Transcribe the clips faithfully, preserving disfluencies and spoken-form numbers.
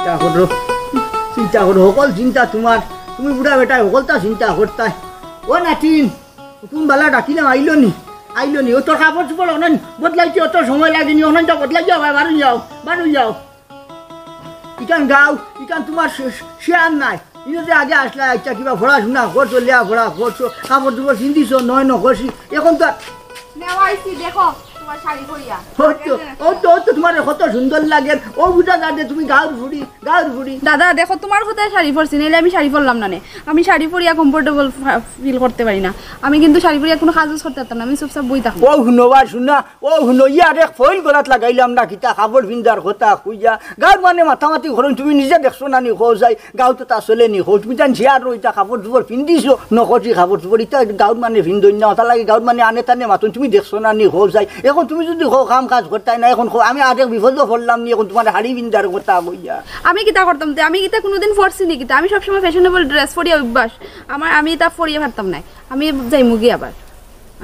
চিন্তা করো, চিন্তা করো, হকল চিন্তা তুমার। তুমি বুড়া বেটায় হকলতা চিন্তা করতায়। ও নাতিন, কুন বালা ডাকিলাম, আইলো নি? আইলো নি? ও তোর কাপড় চোপড় অখন বদলাইতে অত সময় লাগেনি, অখন তো বদলাই যাও, বারো যাও, বারো যাও। ইখান গাও, ইখান তুমার শে-, শেয়ার নাই। ইনো যে আগে আসলা, আচ্ছা, কিবা পড়াশোনা করছো, লেখাপড়া করছো, কাপড় চোপড় পিন্দিছো, নয় নকশি, অখন তো আর নেওয়া আইছি, দেখো, তুমার শাড়ি পরিয়া। ও তো, ও তো, ও তো তুমার কত সুন্দর লাগে। ও বুঝা যায় যে তুমি গাউর ফুড়ি, গাউর ফুড়ি। দাদা, দেখো, তুমার কথায় শাড়ি পরছি, নাইলে আমি শাড়ি পরলাম না নে। আমি শাড়ি পরিয়া কমফোর্টেবল ফিল করতে পারি না। আমি কিন্তু শাড়ি পরিয়া কুনু কাজ করতে পারতাম না, আমি চুপচাপ বই থাকবো। ও হুনো বা শুনা, ও হুনো, ইয়ার এক ফইল গলাত লাগাইলাম না, কিতা কাপড় পিন্দার কথা কইয়া। গাউর মানে মাতামাতি করইন, তুমি নিজে দেখছো না নি, কও যাই, গাউত তা চলে নি, কও তুমি জান শেয়ার রইতা, কাপড় চোপড় পিন্দিছো, নকশি কাপড় চোপড়, ইতা গাউর মানে পিন্দইন না, অতার লাগি গাউর মানে আনে তানে মাতইন, তুমি দেখছো না নি, কও যাই। অখন তুমি যুদি কও কাম কাজ করতায় না, অখন কও আমি আরেক বিপদো পড়লাম নি, অখন তুমার শাড়ি পিন্দার কথা কইয়া। আমি কিতা করতাম তে? আমি ইতা কুনুদিন পরছি নি কিতা? আমি সবসময় ফ্যাশনেবল ড্রেস পরিয়া অভ্যাস। আমার, আমি ইতা পরিয়া পারতাম নায়। আমি যাইমুগি আবার।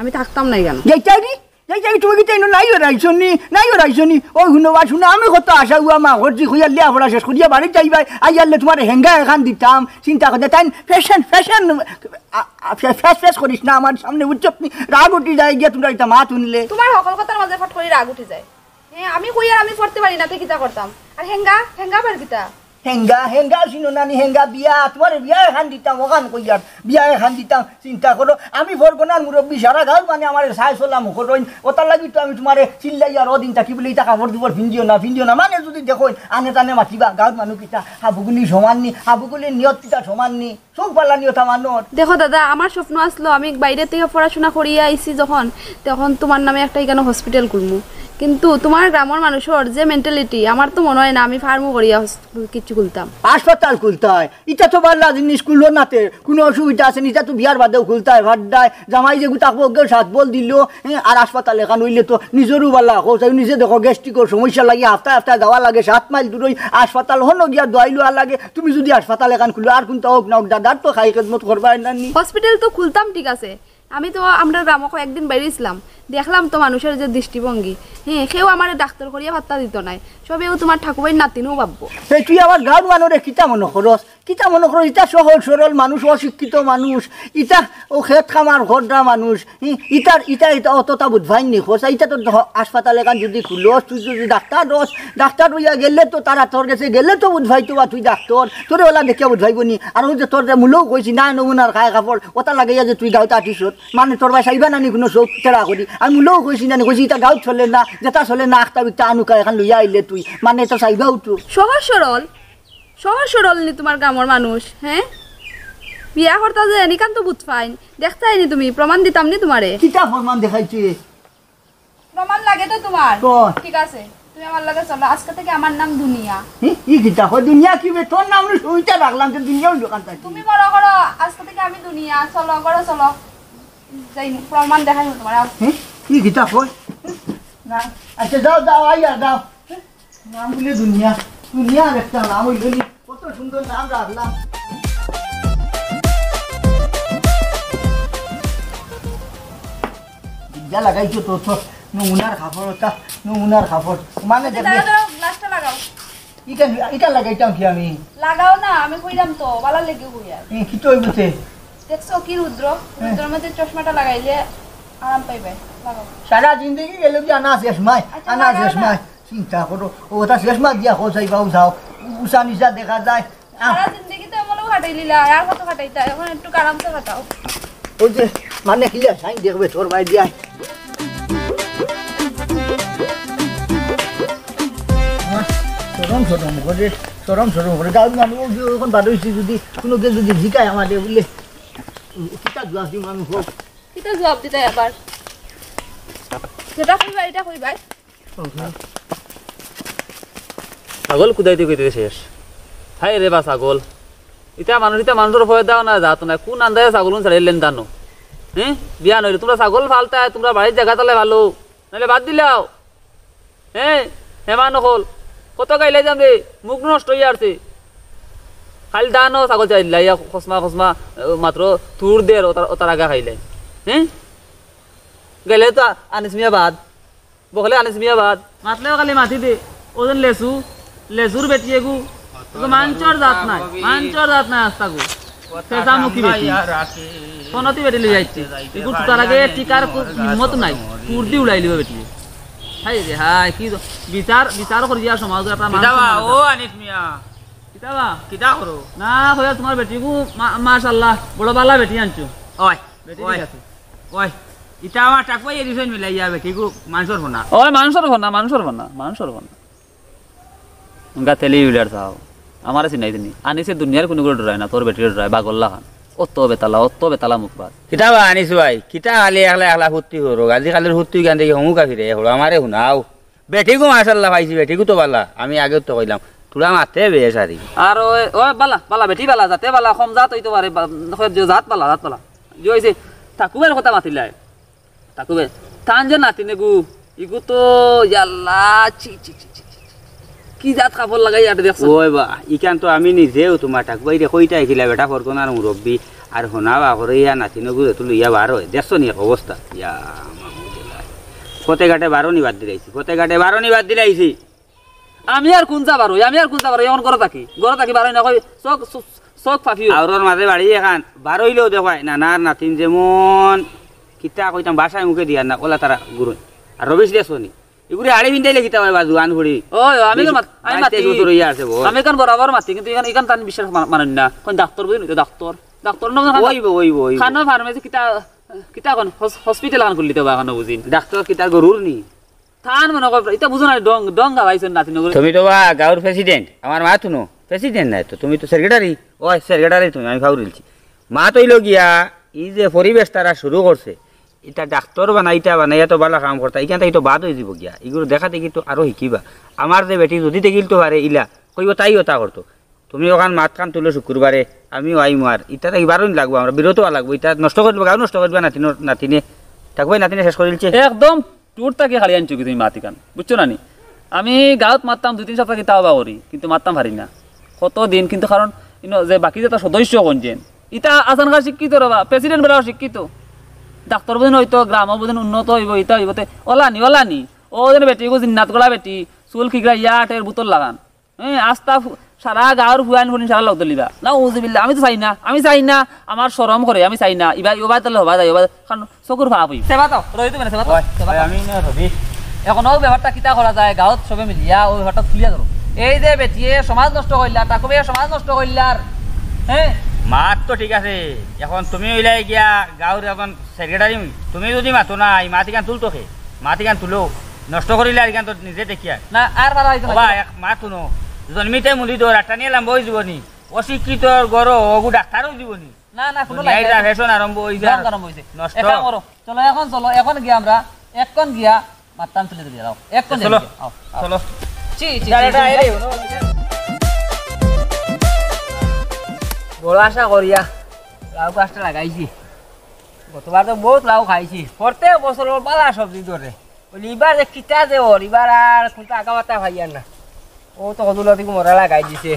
আমি থাকতাম নায় কেন? যাইতায় নি? এই যে তুমি কিতা ইনো নাই ওরাইছো নি, নাই ওরাইছো নি। ও হুনো বা শুনো, আমি কত আশা উয়া মা করছি, কইয়া লেখাপড়া শেষ করিয়া বাড়িত যাইবায়, আইয়ারলে তুমারে হেঙ্গা এখান দিতাম, চিন্তা করতে তাইন ফ্যাশন, ফ্যাশন, আ, আ, ফ্যা-, ফ্যাশ ফ্যাশ করিস না আমার সামনে, বুঝছো নি? রাগ উঠি যায় গিয়া তুমরা ইতা মাত হুনলে। তুমার হকল কথার মাঝে ফট করি রাগ উঠি যায়। হ্যাঁ, আমি কই আর আমি পড়তে পারি না, তে কিতা করতাম? আর হেঙ্গা, হেঙ্গা আবার কিতা? হেঙ্গা, হেঙ্গা চিনো না নি, হেঙ্গা বিয়া, তুমারে বিয়া এখান দিতাম, অখান কইয়ার বিয়া এখান দিতাম, চিন্তা করো। আমি ফরগনার মুরব্বি, সারা গাউর মানে আমারে চাই চলা মুখরইন, অতার লাগি তো আমি তুমারে চিল্লাইয়ার অদিন থাকি বুলে ইতা কাপড় চোপড় পিন্দিও না, পিন্দিও না, মানে যুদি দেখইন, আনে তানে মাতিবা, গাউর মানুষ কিতা, হাবুগুলি সমান নি, হাবুগুলির নিয়ত কিতা সমান নি, চোখ পাল্লা নিয়ত আমার নর। দেখো দাদা, আমার স্বপ্ন আছলো, আমি বাইরে থাকি পড়াশোনা করিয়া আইছি যখন, তখন তুমার নামে একটা ইখানো হসপিটাল খুলমু, কিন্তু তুমার গ্রামর মানুষর যে মেন্টালিটি, আমার তো মনো অয় না আমি পারমু করিয়া হস-, কিচ্ছু খুলতাম। হাসপাতাল খুলতায়, ইটা তো বালা জিনিস, খুলো না তে, কুনু অসুবিধা আছে নি? ইটা তো বিয়ার বাদেও খুলতায়, ভাড্ডায়, জামাই যেগু থাকবো, অগুরে সাত বল দিলো, হ্যাঁ, আর হাসপাতাল এখান অইলে তো নিজরও বালা, কও চাই, নিজে দেখো, গ্যাস্ট্রিকর সমস্যা লাগি, হাপ্তায় হাপ্তায় যাওয়া লাগে, সাত মাইল দূরই হাসপাতাল, হনো গিয়া দোয়াই লওয়া লাগে। তুমি যুদি হাসপাতাল এখান খুলো, আর কুনতা অউক না অউক, দাদার তো খাই খেদমত করবায় না নি। হসপিটাল তো খুলতাম, ঠিক আছে, আমি তো আমরার গ্রামো কয়েকদিন বাইরে ছিলাম, দেখলাম তো মানুষর যে দৃষ্টিভঙ্গি, হ্যাঁ, কেউ আমারে ডাক্তার করিয়া পাত্তা দিতো নায়, সবেউ তুমার ঠাকুরবাড়ির নাতিনউ ভাববো। এই তুই আবার গাউর মানুষরে কিতা মনো করস? কিতা মনো করস? ইতা সহজ সরল মানুষ, অশিক্ষিত মানুষ, ইতা অউ খেত খামার কররা মানুষ, ই-, ইতার, ইতা, ইতা অততা বুঝবায় নি, কও চাই, ইতা তো হ-, হাসপাতাল এখান যুদি খুলস, তুই যুদি ডাক্তার অস, ডাক্তার অইয়া গেলে তো তারা তোর গেছে গেলে তো বুঝবাইতো বা তুই ডাক্তার, তোরে অলা দেখিয়া বুঝবাইবো নি। আর অউ যে তোর যে মুলেও কইছি না নমুনার খায় কাপড়, অতা লাগাইয়া যে তুই গাউত আটিছত, মানে তোর বায় চাইবা না নি কুনু চউখ তেড়া করি? আমি মুলেও কইছি না নি, কইছি ইতা গাউত চলে না, যেতা চলে না আখতা বিকতা আনুকা এখান লইয়া আইলে তুই, মানে তো চাইবাউ তো। সহজ সরল, সহজ সরল নি তুমার গ্রামর মানুষ, হ্যাঁ? বিয়া করতা যে এনিকান তো বুঝ পাইন, দেখতায় নি তুমি, প্রমাণ দিতাম নি তুমারে। কিতা প্রমাণ দেখাইছে? প্রমাণ লাগে তো তুমার? কই? ঠিক আছে, তুমি আমার লগে চলো, আজকে থাকি আমার নাম দুনিয়া। ই, ই কিতা কয়? দুনিয়া কি বে? তোর নাম অইলো সুইটা রাখলাম, তো দুনিয়া অইলো কান্তা। তুমি মনো করো, আজকে থাকি আমি দুনিয়া, চলো, ঘরো চলো। যাই, প্রমাণ দেখাইমু তুমারে, আও। হুম? ই কিতা কয়? না, আচ্ছা, যাও, যাও, আইয়া, যাও। নাম বুলে দুনিয়া, দুনিয়া আর একটা নাম অইলো নি, কত সুন্দর নাম রাখলাম। বিদ্যা লাগাইছো তো, তো নমুনার কাপড়, ওটা নমুনার কাপড়। মানে দেখবে, দাঁড়াও, দাঁড়াও, গ্লাসটা লাগাও। ইটা, ইটা লাগাইতাম কি আমি? লাগাও না, আমি কইলাম তো, বালা লেগে কইয়ার। এ, কিতা অইবো তে? দেখছো কি রুদ্র? হ্যাঁ। রুদ্রর মধ্যে চশমাটা লাগাইলে আরাম পাইবে। লাগাও। সারা জিন্দেগি গেল কি আনা চশমায়, আচ্ছা, আনা লাগাও না। চশমায়। চিন্তা করো, অউ অতা চশমা দিয়া কও চাইবাউ যাও, উষা নিশা দেখা যায়। আহ। সারা জিন্দেগি তো এমনও কাটাইলিলা, আর কত কাটাইতা, অখন একটু আরামসে কাটাও। অউ যে, মানে কিলা, সাইন দেখবে তোর বায় দিয়া। আমার শরম শরম করে, শরম শরম করে। গাউর মানুষ অউ যে অখন বারইছি যুদি, কুনু কেউ যুদি জিকায় আমারে বুলে, কিতা জুয়াব দিমু আমি কও? কিতা জুয়াব দিতায় আবার? যেটা কইবায়, ইটা কইবায়। ছাগল কুদাইতে কুদাইতে শেষ। হায় রে বা ছাগল। ইতা মানুষ, ইতা মানুষর পয়দাও না, জাত না। কুন আন্দাজে ছাগল ছাড়িলেন জানো? হ্যাঁ? বিয়া নইলে তুমরা ছাগল ফালতায়, তুমরা বাড়ির জাগা তালে ভালো। নাইলে বাদ দিলাও। হ্যাঁ? হেমান অকল। কত গাইলাই যাম রে, মুখ নষ্ট অইয়া আছে। খালি দানো ছাগল চাইলাই, খসমা খসমা, মাত্র তুর দের, অতার, অতার আগা খাইলাই। হ্যাঁ? গেলে তো আনিস মিয়া বাদ। বকলে আনিস মিয়া বাদ। মাতলেও খালি মাতি দে। অউ যেন লেচু, লেচুর বেটি এগু। তো মানষর জাত নাই, মানষর জাত নাই আস্তা গো। শেষা মুখী বেটি। কোনটি বেটি লই যাইছে? ইগু তার আগে টিকার কো-, হিম্মত নাই। কুর্দি উড়াই লিব বেটি। হায় রে হায়, কি দ-, বিচার, বিচার করিয়া সমাজ একটা মানুষ কিতাবা, সমাজ। ও আনিস মিয়া। কিতাবা? কিতা করো? না, কইয়া তোমার বেটি গু, মা-, মাশাআল্লাহ, বড় বালা বেটি আনছো। ওই, বেটি ওই, ঠিক আছে। ওই, ইটা আমার টাকবাই এডিশন মিলাইয়া বেটি গু, মানষর ফোনা। ওই, মানষর ফোনা, মানষর ফোনা, মানষর ফোনা। গা তেলি উলার চাও। আমারে চিনাই দিনি। আনিসে দুনিয়ার কুনু গুলো ডরায় না, তোর বেটিরে ডরায়, বাগল্লা খান। অত বেতালা, অত বেতালা মুখবাজ। কিতাবা আনিস ভাই, কিতা খালি একলা একলা ফুর্তি করো। আজি কালির ফুর্তি গান দেখি হমুকা ফিরে, হলো আমারে হুনাও। বেটিগু মাশাআল্লাহ পাইছি, বেটিগু তো বালা। আমি আগেউ তো কইলাম, তুলা মাতে বেশ আরি। আর ওই, ওই বালা, বালা, বেটি বালা, জাতে বালা, কম জাত অইতো পারে, বা-, যে জাত বালা, জাত বালা। যে অইছে, ঠাকুরের কথা মাতিলাই। ঠাকুরে, তান যে নাতিনে গু, ইগু তো, ইয়াল্লা, ছি, ছি, ছি, ছি, ছি। কি জাত কাপড় লাগাই আর দেখছো? ওই বা, ইখান তো আমি নিজেউ তোমার ঠাকুবাইরে কইতায় কিলা বেটা ফরকনার মুরব্বি, আর হোনা বা করে ইয়া নাতিনে গু যেতু লইয়া বার অয়। দেখছো নি এক অবস্থা? ইয়া, মাহমুদুল্লাহ। ফতে ঘাটে বারো নি বাদ দিলাইছি, ফতে ঘাটে বারো নি বাদ দিলাইছি। আমি আর কুনচা বারই, আমি আর কুনচা বারই, অখন ঘরো থাকি, ঘরো থাকি বারই না, কই চউখ, চউখ, চউখ ফাফিও। আওরর মাঝে বাড়ি এখান, বারইলেউ দেখবায়, নানার নাতিন যেমন, কিতা কইতাম, বাসায় মুখে দিয়ার না, ওলা তারা গুরুন। আর রবিশ দেশনি, ইগুরে হাড়ি ফিন্দাইলে কিতা অয় বা জুয়ান ফুড়ি। ওই, আমি তো বিশ, মাত-, আমি বাইশ, মাতি, তেইশ বছর অইয়া আছে বউ। আমি ইখান বরাবর মাতি, কিন্তু ইখান, ইখান তান বিশ্বাস মা-, মানইন না। কোন ডাক্তর বুঝিন, তো ডাক্তর, ডাক্তর না, ওইবো, ওইবো, ওইবো। খানো ফার্মেসি কিতা, কিতা কোন হস-, হসপিটাল খান খুললি তো বা খানো বুঝিন। ডাক্তর কিতা গরুর নি? তান মনে কর, ইতা বুঝো না, ডং, ডং গাওয়াইছইন নাতিনগরে। তুমি তো বা গাঁওর প্রেসিডেন্ট, আমার মাত হুনো, প্রেসিডেন্ট নায় তো, তুমি তো সেক্রেটারি। ওই সেক্রেটারি তুমি, আমি ফাউরিলছি। মাত অইলো গিয়া, ই যে পরিবেশ তারা শুরু করছে, ইতা ডাক্তর বানাইতা, বানাইয়া তো বালা কাম করতা, ইখান থাকি তো বাদ অইযিবো গিয়া। ইগুলো দেখা দেখি তো আরো হিকিবা। আমার যে বেটি যদি দেখিল তো পারে ইলা, কইবো তাই ওতা করতো। তুমি অখান মাতখান তুলো শুক্রবারে, আমিও আইমু আর। ইতা থাকি বারইন লাগবো, আমরা বিরত অওয়া লাগবো। ইতা নষ্ট করিবা, গাঁও নষ্ট করিবা নাতিন, নাতিনে। ঠাকুবাই নাতিনে শেষ করিলছে। একদম টুর থাকি খালি আনছো কি তুমি মাতিখান? বুঝছো না নি? আমি গাঁওত মাততাম দুই তিন সপ্তাহ কিতা অবা করি, কিন্তু মাততাম পারি না। কত দিন কিন্তু কারণ ইনো যে বাকি যেতা সদস্য কোন যেন, ইতা আসান খা শিক্ষিত রে বা, প্রেসিডেন্ট বেলাও শিক্ষিত। ডাক্তর বুঝিন অইতো, গ্রামও বুঝিন উন্নত অইবো, ইতা অইবো তে, ওলা নি, ওলা নি। ও যেন বেটি, গো জিন্নাত গলা বেটি, চুল কিগরা ইয়াটের বুতল লাগান। হ্যাঁ, আস্তা ফু-, সারা গাঁওর ফুয়াইন ফুড়িন সারা লগ দলিবা। নাউজুবিল্লাহ, আমি তো চাই না, আমি চাই না, আমার শরম করে, আমি চাই না। ইবা, ইবা তাহলে হবা যায়, ইবা, কারণ চকুর ফাপ অইবো। সেবা তো, রই তো মানে, সেবা তো, ওই, সেবা ওই, তো। আমি না রবি। এখন অউ ব্যাপারটা কিতা করা যায়, গাঁওত সবে মিলিয়া অউ ব্যাপারটা তুলিয়া ধরো। এই যে বেটিয়ে সমাজ নষ্ট করিলার, ঠাকুবাইয়ে সমাজ নষ্ট করিলার, হ্যাঁ? মাত তো ঠিক আছে, এখন তুমি অইলাই গিয়া গাঁওর এখন সেক্রেটারি, তুমি যদি মাতো না, ই মাতিখান তুলতো কে? মাতিখান তুলো, নষ্ট করিলে আর ইখান তো নিজে দেখিয়া। না, আর বালা অইতো না। ওবা, এক মাত হুনো, জন্মিতে মুড়ি দৌড়, আর টানিয়া লাম্বা অইযিবো নি। অশিক্ষিতর গরো, অগু ডাক্তার অইযিবো নি। না, না, কোনো দুনিয়ায় লাইন নাই। যা ফ্যাশন আরম্ভ অইছে, ধরো, আর ধরো অইছে। নষ্ট। এক কাম করো, চলো, এখন চলো, এখন গিয়া আমরা, এখন গিয়া মাতখান তুলি ধরি যাও। এখন চলো। যাই গিয়া, আও, আও। চলো। চি, চি, চি, চি। বড় আশা করিয়া লাউ গাছটা লাগাইছি। গতবার তো বউত লাউ খাইছি। প্রত্যেক বছর অউ বালা সবজি ধরে। অউ ইবার যে কিতা যে অর, ইবার আর কুনতা আগা পাতা পাইয়ার না। অউ তো কদুলা দিকে মরা লাগাই দিছে।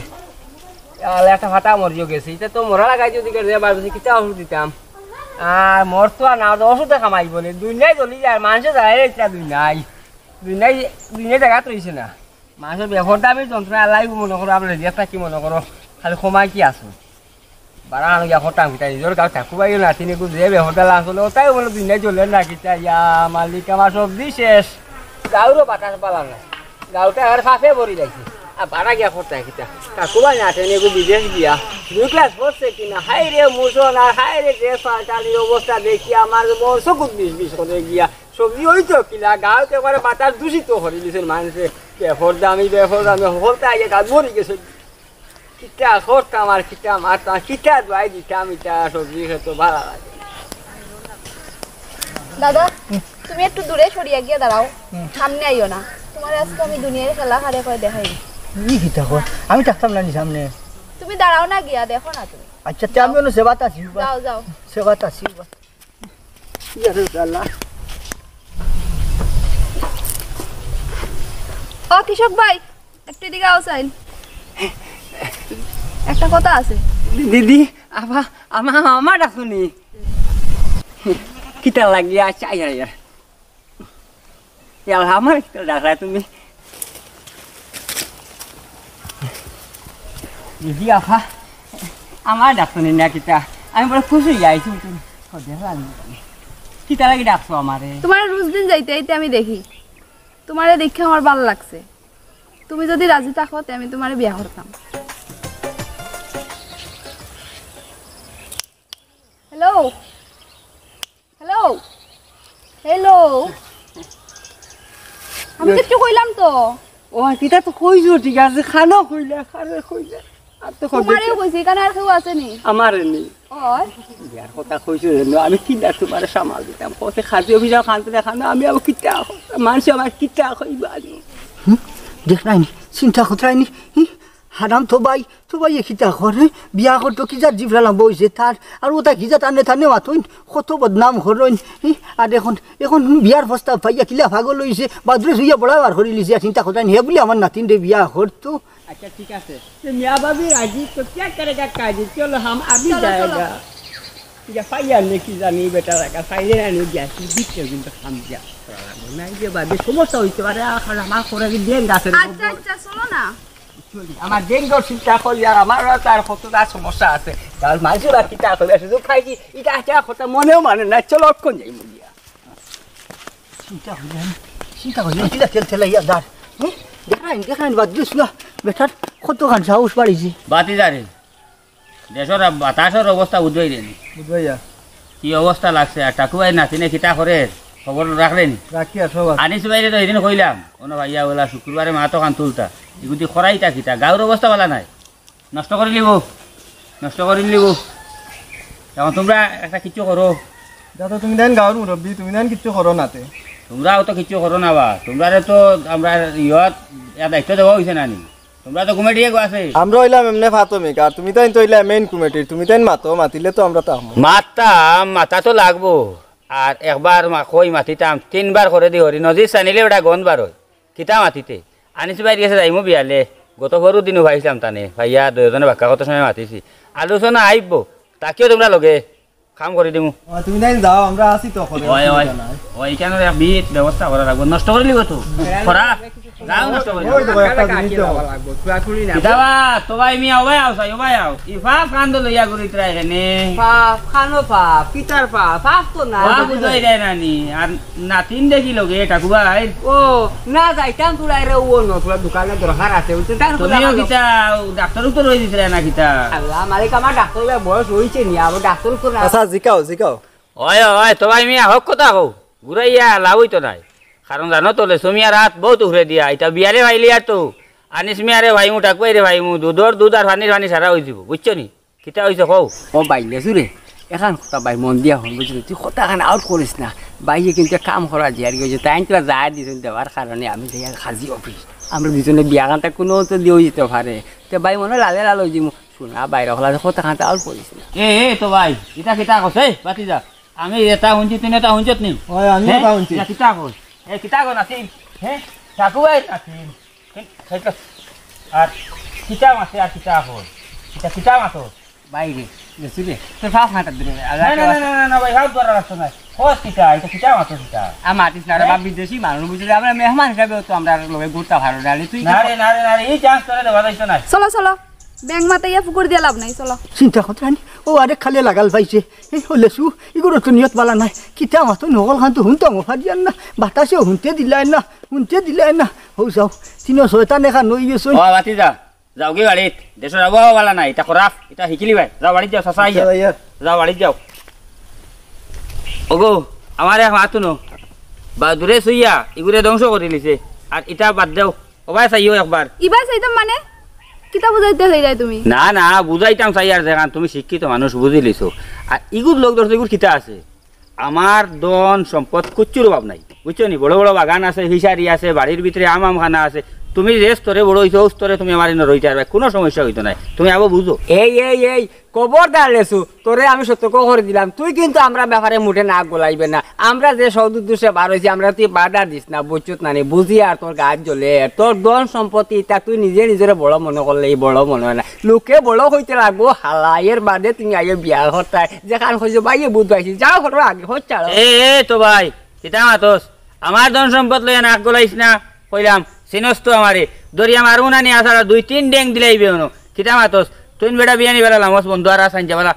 আলে একটা ফাটা মরিও গেছে। ইতা তো মরা লাগাই দিও দিকে যে বার বেশি কিতা ওষুধ দিতাম। আর মর তো আর না, ওষুধে কামাইবো নি। দুনিয়ায় জ্বলি যায়, মানষে যায় ইতা দুনিয়ায়। দুনিয়ায়, দুনিয়ায় জাগাত রইছে না। মানষর বেফরদামি যন্ত্রণা আল্লায় মনো করো, আমরা রেডিয়াত থাকি মনো করো, খালি কমাই কি আছে? বারা আনো গিয়া করতাম কিতা, নিজর গাঁও ঠাকুবাইও নাতিনে গু যে বেফরদা লাঞ্চ অইলো, তাই বলে দুনিয়ায় জ্বলে না কিতা, ইয়া মালিক, আমার সবজি শেষ। গাঁওরও বাতাস বালা না, গাঁওটা আর ফাফে ভরি যাইছে। আর বারা গিয়া করতাম কিতা, ঠাকুবাই নাতিনে গু বিদেশ গিয়া দুই ক্লাস পড়ছে কিনা, হায় রে মুসন, আর হায় রে যে সরকারি অবস্থা দেখি আমার মন চকুত বিষ বিষ করে গিয়া। সবজি অইতো কিলা, গাঁওতে একবারে বাতাস দূষিত করি দিছে মানষে। বেফরদামি, বেফরদামি, হকলতা আইয়া গাছ মরি গেছে। কিতা করতাম আর কিতা মারতাম, কিতা দোয়াই দিতাম, ইতা সবজি খেতো বালা লাগে। দাদা, তুমি একটু দূরে সরিয়া গিয়া দাঁড়াও, সামনে আইও না। তোমার আজকে আমি দুনিয়ার খেলা কারে কয় দেখাই। ই কিতা কয়? আমি থাকতাম না নি সামনে। তুমি দাঁড়াও না গিয়া, দেখো না তুমি। আচ্ছা, তে আমি অনো সেবাত আছি, বা। যাও, যাও। সেবাত আছি, বা। ইয়া রে আল্লাহ। ও কৃষক ভাই, একটু এদিকে আও চাইন। একটা কথা আছে। দি-, দিদি, আবা, আমা-, আমার ডাকছো নি? কিতা লাগিয়া? আচ্ছা, আয়, আয়, আয়। ইয়া আল্লাহ, আমারে কিতা ডাকরায় তুমি? বুঝি আফা, আমার ডাকছো নি না কিতা? আমি বড় খুশি অইয়া আইছি তুমি। কিতা লাগি ডাকছো আমারে? তোমার রোজ দিন যাইতে যাইতে আমি দেখি, তোমারে দেখে আমার ভালা লাগছে। তুমি যদি রাজি থাকো, তে আমি তোমারে বিয়া করতাম। Hello, hello, hello. আমি কিচ্ছু কইলাম তো। ও, কিতা তো কইছো, ঠিক আছে, খানো কইলা, খানো কইলা। আর তো কইবে তোমারে কি? কইছি, এখানে আর কেউ আছে নি? আমারে নি। ওই। বিয়ার কথা কইছো যেন, আমি কিলা তোমারে সামাল দিতাম? কতে খাজি অফিসার খান থেকে খানো, আমি আবার কিতা? মানুষ আমার কিতা কইবা? হুম? দেখ নাই নি, চিন্তা করতে নাই নি। হুম? হারাম তো ভাই, তো ভাই, এ কিতা করে? বিয়া করতো কি যার জিভরা লম্বা অইছে তার? আর ওটা কি যা টানে টানে মাতইন, কত বদনাম করইন। হুম? আর এখন, এখন বিয়ার প্রস্তাব পাইয়া কিলা পাগল অইছে, বাদরে শুইয়া বড়া বার করি লিছে, আর চিন্তা করতে নাই নি, হে বলে আমার নাতিন রে বিয়া করতো। আচ্ছা, ঠিক আছে। তে মিয়া ভাবি রাজি তো কিয়া করেগা কাজী? চলো, হাম আভি চলো, চলো। যায়েগা। ইটা পাইয়া নে কি জানি বেটা লাগা, পাইলে না নি গেছি, দিতে কিন্তু খাম দিয়া করা লাগবো। না, এই যে বাদে সমস্যা অইতে পারে, আর আমার করে কি দেন গাছের আচ্ছা, গোবর। আচ্ছা, চলো না। চলি, আমার দেন গো চিন্তা করি, আর আমার তার কতটা সমস্যা আছে। তার মাঝে বা কিতা করে, শুধু খাই কি, ইটা একটা কথা মনেও মানে না, চলো, অক্ষণ যাই মুগিয়া। চিন্তা করি, চিন্তা করি, কিলা তেল তেলা ইয়া দার। হ্যাঁ? দেখাইন, দেখাইন, বাদ দিস না। বেটার কতখান সাহস বাড়িছে। বাতি দারে, দেশর বাতাসর অবস্থা বুঝবাই রে নি। বুঝবাইয়া। কি অবস্থা লাগছে? আর টাকু ভাই নাতিনে কিতা করে? খবর রাখরে নি? রাখি আর সব আছে। আনিস ভাইরে তো এদিন কইলাম, অনো ভাইয়া ওলা শুক্রবারে মাতো খান তুলতা। ইগুদি খরাইতা কিতা? গাঁওর অবস্থা বালা নাই। নষ্ট করি লিবো। নষ্ট করি লিবো। এখন তোমরা একটা কিচ্ছু করো। যা তো তুমি দেন গাঁওর মুরব্বি, তুমি দেন কিচ্ছু করো না তে। তোমরাও তো কিচ্ছু করো না বা। তোমরারে তো আমরা ইয়ত এক দায়িত্ব দেওয়া অইছে না নি? তোমরা তো ঘুমে দিয়ে আছে। আমরা অইলাম এমনে প্রাথমিক, আর তুমি তাইন তো অইলা মেইন কমিটির, তুমি তাইন মাতো, মাতিলে তো আমরা তো আহমু। মাততাম, মাতা তো লাগবো। আর একবার মা-, কই মাতিতাম, তিনবার করে দি হরি, নদীর সানিলে বেটা গন্ধ বার হয়। কিতা মাতিতে? আনিস ভাইর গেছে যাইমু বিয়ালে, গত পরশু দিনও পাইছিলাম তানে, ভাইয়া দুইজনে বাক্কা কত সময় মাতিছি। আলোচনা আইবো, তাকিও তোমরা লগে। কাম করি দিমু। ও, তুমি তাইন যাও, আমরা আছি তো, কোনো অয়, অয়। অসুবিধা নাই। অয়, ইখানো এক বিহিত ব্যবস্থা করা লাগবো। নষ্ট করি লিবো তো। করা? যাও, নষ্ট করি ওই লিবো। তো একটা জিনিস তো। কিতা বা, তো ভাই মিয়া, ও ভাই আও, চাই, ও ভাই আও। ই পাপ কান্দ লইয়া ঘুরিত রায় কেনে? পাপ, খানো পাপ, পিতার পাপ, পাপ তো না। পাপ বুঝাই দেয় না নি। আর নাতিন দেখি লগে, টাকু ভাই। ও, না যাইতাম তোরা রে, ও ন, তোরা দোকানে দরকার আছে, বুঝতে তার তুমিও কিতা, ডাক্তারও তো রয়ে দিছিলে না কিতা? আল্লাহ মালিক, আমার ডাক্তার ভাই বয়স হইছে নি, আবার ডাক্তার তো না। আচ্ছা, জিকাও, জিকাও। অয়, অয়, তো ভাই মিয়া, হক কথা কও। ঘুরাইয়া লাভ অইতো নায়। কারণ জানো তো, লেসু মিয়ার আত বউত উফরে দিয়া। ইটা বিয়ারে ভাইলিয়ার তো। আনিস মিয়ারে ভাইমু, টাকু ভাইরে ভাইমু। দুধর দুধ আর পানির পানি সারা অই যিবো। বুঝছো নি? কিতা অইছে কও? ও ভাই, লেসু রে, এখান কথা ভাই মন দিয়া হুন, বুঝলি? তুই কথা এখান আউট করিস না। ভাইয়ে কিন্তু কাম করা যে আর কি অইছে, তাইন তোরা যায় দিছইন দেওয়ার কারণে আমি যাই আর কাজী অফিস। আমরা দুইজনে বিয়া খানটা কোনো তো দিয়েও দিতে পারে। তে ভাই মনে লালে লাল অই যিমু। শোনা ভাই, রখলা কথা খানটা আউট করিস না। এ, এ, তো ভাই, ইটা কিতা কস? এই, বাতিজা, আমি এটা হুনছি, তুই এটা হুনছত নি? ওই, আমি হ্যাঁ? এটা হুনছি। ইটা কিতা কস? এ, কিতা কস, নাতিন? হ্যাঁ? ঠাকু ভাই, নাতিন। ঠিক, ঠিক আছে। আর কিতা মাতে আর কিতা কস? ইটা কিতা মাতো? বাইরে, গেছি রে। তোর ফাফ হাঁটার দিলে। না, না, না, না, না, না, ভাই, ফাফ ধরা রাখতো না। কস কিতা? ইটা কিতা মাতো কিতা? আর মাতিস না রে, হ্যাঁ? বাপ বিদেশি মানুষ, বুঝলি? আমরা মেহমান হিসাবে তো আমরা লগে ঘুরতে পারো না, তুই না রে, না রে, না রে, এই চান্স তোরে দেওয়া যাইতো না। চলো, চলো। ব্যাঙ মাতাইয়া ফুকুর দিয়া লাভ নাই, চলো। চিন্তা করতে আনি, ও আরেক খালে লাগাল পাইছে। এই ও লেসু, ইগুর তো নিয়ত বালা নাই। কিতা মাতো নকল খান তো হুনতাম, ও ফাদিয়ান না। বাতাসেও হুনতে দিলায় না, হুনতে দিলায় না। হউ যাও, তিনও শয়তান এখান অই গেছে। ও বাতিজা, যাওগি বাড়িত, দেশর আবহাওয়া বালা নাই, ইটা খরাপ, ইটা হিকিলি ভাই। যাও বাড়িত যাও, চাচা আইয়া। আচ্ছা, ভাইয়া। যাও বাড়িত যাও। ওগো, আমার এক মাত হুনো। বাদুরে শুইয়া, ইগুরে ধ্বংস করি লিছে। আর ইটা বাদ দেও। ও ভাই, চাইও একবার। ইবায় চাইতাম মানে? কিতা বুঝাইতে চাইরায় তুমি? না, না, বুঝাইতাম চাই আর যেখান তুমি শিক্ষিত মানুষ বুঝিলিছো। আর ইগুর লোক ধরছো, ইগুর কিতা আছে? আমার ধন সম্পদ কুচ্ছুর অভাব নাই, বুঝছো নি? বড় বড় বাগান আছে, ফিশারি আছে, বাড়ির ভিতরে আম আম খানা আছে। তুমি যে স্তরে বড় অইছো, ও স্তরে তুমি আমার ইনো রইতে পারবে, কোনো সমস্যা অইতো নাই। তুমি আবো বুঝো। এই, এই, এই, খবরদার লেসু, তোরে আমি সতর্ক করি দিলাম, তুই কিন্তু আমরার ব্যাপারে মুটে নাক গলাইবে না। আমরা যে সৎ উদ্দেশ্যে বার অইছি, আমরারে তুই বাধা দিস না, বুঝছত না নি? বুঝি আর তোর গাত জ্বলে, তোর ধন সম্পত্তি ইতা তুই নিজে নিজরে বড় মনে করলে, ই বড় মনে অয় না। লোকে বড় কইতে লাগবো, হালাইয়ের বাদে তুমি আইও বিয়া করতায়। যেখান কইছো, ভাইয়ে বুঝ পাইছি, যাও করো আগে, হোক ছাড়ো। এ, এ, তো ভাই, কিতা মাতস? আমার ধন সম্পদ লইয়া নাক গলাইস না, কইলাম, চিনস তো আমারে। দরিয়া মারমু না নি আছাড়া, দুই তিন ডেং দিলাইবে অনো। কিতা মাতস? তুই বেটা বিয়া নিবার লামস বন্ধু আর আসান যাবালা।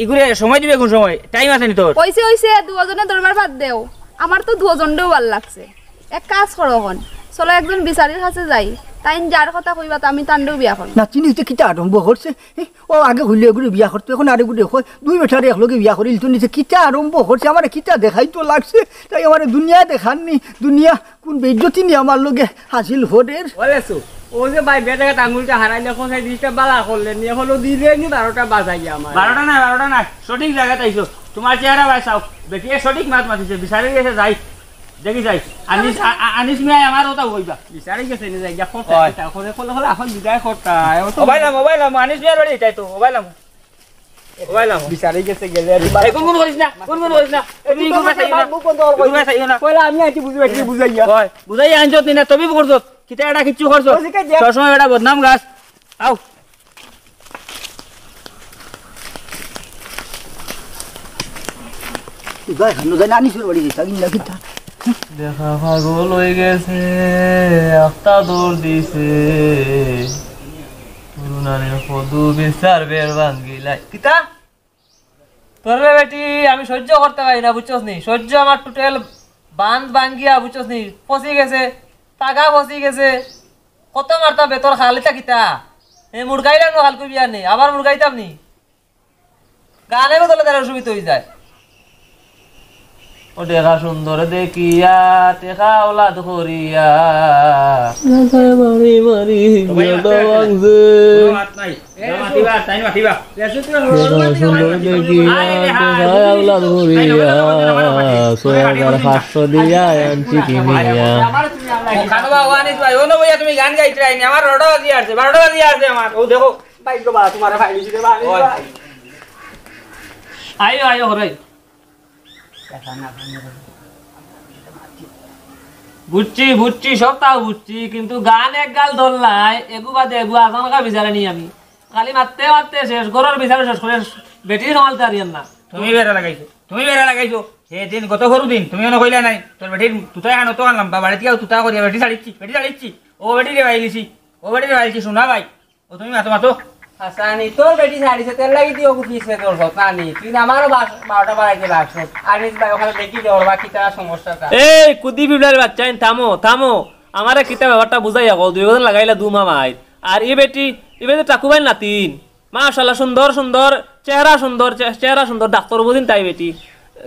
ইগুরে সময় দিবে কোন সময়? টাইম আছে নি তোর? অইছে, অইছে, দুইওজনে দরবার বাদ দেও। আমার তো দুইওজনরেউ ভালা লাগছে। এক কাজ করো অখন, চলো একজন বিচারির কাছে যাই। তাইন যার কথা কইবা তো আমি তানরেউ বিয়া করমু। না চিনি, ইতে কিতা আরম্ভ করছে? হে, ও আগে হইলে এগুরে বিয়া করতো, এখন আরেকগুরে কয়, দুই বেটারে একলগে বিয়া করিল তো নিছে। কিতা আরম্ভ করছে? আমারে কিতা দেখাইতো লাগছে? তাই আমারে দুনিয়া দেখার নি, দুনিয়া কোন বেইজ্জতি নি আমার লগে হাসিল করের? ওরে সু, ও যে ভাই বেটাকে আঙ্গুলটা হারাইলে কোন সেই জিনিসটা বালা করলে নি, এখন ও দিলে নি বারোটা বাজাইয়া আমার। বারোটা না, বারোটা না, সঠিক জাগাত আইছো। তোমার চেহারা ভাই চাও, বেটিয়ে সঠিক মাত মাতিছে, বিচারির গেছে যাই, দেখি যাই। আনিস, আ-, আ-, আনিস মিয়া আমার কথা কইবা। বিচারির গেছে নি যাই, যা করতে, ওই। তা করে করলে হলে এখন বিদায় করতা। ও তো মোবাইল নাম, মোবাইল নাম, আনিস মিয়ার বাড়ি এটাই তো, মোবাইল নাম। মোবাইল নাম। বিচারির গেছে গেলে আর এই গুনগুন করিস না, গুনগুন করিস না। এই তুই গুনগুন করিস না। মুখ বন্ধ কর। গুনগুন করিস না। কইলে আমি আনছি বুঝি বেটি বুঝাইয়া। ওই, বুঝাইয়া আনছত নি না, তুমি করছত। কিতা এটা কিচ্ছু করছত? ও, জিকা দিয়া। সবসময় এটা বদনাম গাছ। আও। যাই, হানো যাই, নানি সুর বাড়ি গেছে, আগে না কিতা? দেখা পাগল হয়ে গেছে, আফতা দৌড় দিছে। করুণারে কদু বিচার বের ভাঙ্গিলাই। কিতা? তোর রে বেটি, আমি সহ্য করতে পারি না, বুঝছস নি? সহ্য আমার টোটাল বাঁধ ভাঙ্গিয়া, বুঝছস নি? ফসি গেছে, তাগা ফসি গেছে। কত মারতা বেতর খালিতা কিতা? এ মুরগাইলাম না, খালকু বিয়া নেই, আবার মুরগাইতাম নি। গানে বদলে তার অসুবিধা হয়ে যায়। ও দেখা সুন্দর দেখিয়া, দেখা ওলাদ করিয়া। মারি মারি, সবাই বিয়াটা আছে। ভাঙছে। কোনো মাত নাই। এ, মাতিবা, তাই মাতিবা। দেখা সুন্দর দেখিয়া, দেখা ওলাদ করিয়া। ছয় হাজার পাঁচশো দিয়া আনছি কিনিয়া। ও খানো বা, ও আনিস ভাই, ও না ভাইয়া, তুমি গান গাইতে রাইনি, আমার বারোটা বাজি আসছে, বারোটা বাজি আসছে আমার। ও দেখো। ভাই গো বা, তোমার ভাই দিছি রে বা, আনিস ওই। ভাই। আইও, আইও, হরাই। বুঝছি, বুঝছি, সব তাও বুঝছি, কিন্তু গান এক গাল ধরলাই, এগু বাদে এগু আজান কা বিচারে নি আমি। খালি মারতে মারতে শেষ, ঘরর বিচারে শেষ করে বেটি সামালতে পারিয়ার না। তুমি বেড়া লাগাইছো, তুমি বেড়া লাগাইছো। সেদিন গত গরু দিন তুমি অনো কইলা নাই, তোর বেটির তুতাই আনো তো আনলাম, বা বাড়িত গিয়াও তুতা করিয়া বেটি ছাড়িচ্ছি, বেটি ছাড়িচ্ছি। ও বেটি রে বাইলিছি, ও বেটি রে বাইলিছি, শোনা ভাই। ও তুমি মাতো, মাতো। হাসানি, তোর বেটি ছাড়িছে, তেল লাগি দিও কুকিছে তোর হতানি। তুই না আমারও বাস-, বারোটা বাড়াইতে লাগছ। আনিস ভাই, ওখানে দেখি দে, ওর বা কি তারা সমস্যা তা। এই কুদি পিপলার বাচ্চা, ইন থামো, থামো। আমারে কিতা ব্যাপারটা বুঝাইয়া কও, দুই বছর লাগাইলা দু মামাই। আর ই বেটি, ই বেটি টাকুবাইর নাতিন। মাশাআল্লাহ, সুন্দর, সুন্দর, চেহারা সুন্দর, চে-, চেহারা সুন্দর, ডাক্তার বুঝিন তাই বেটি।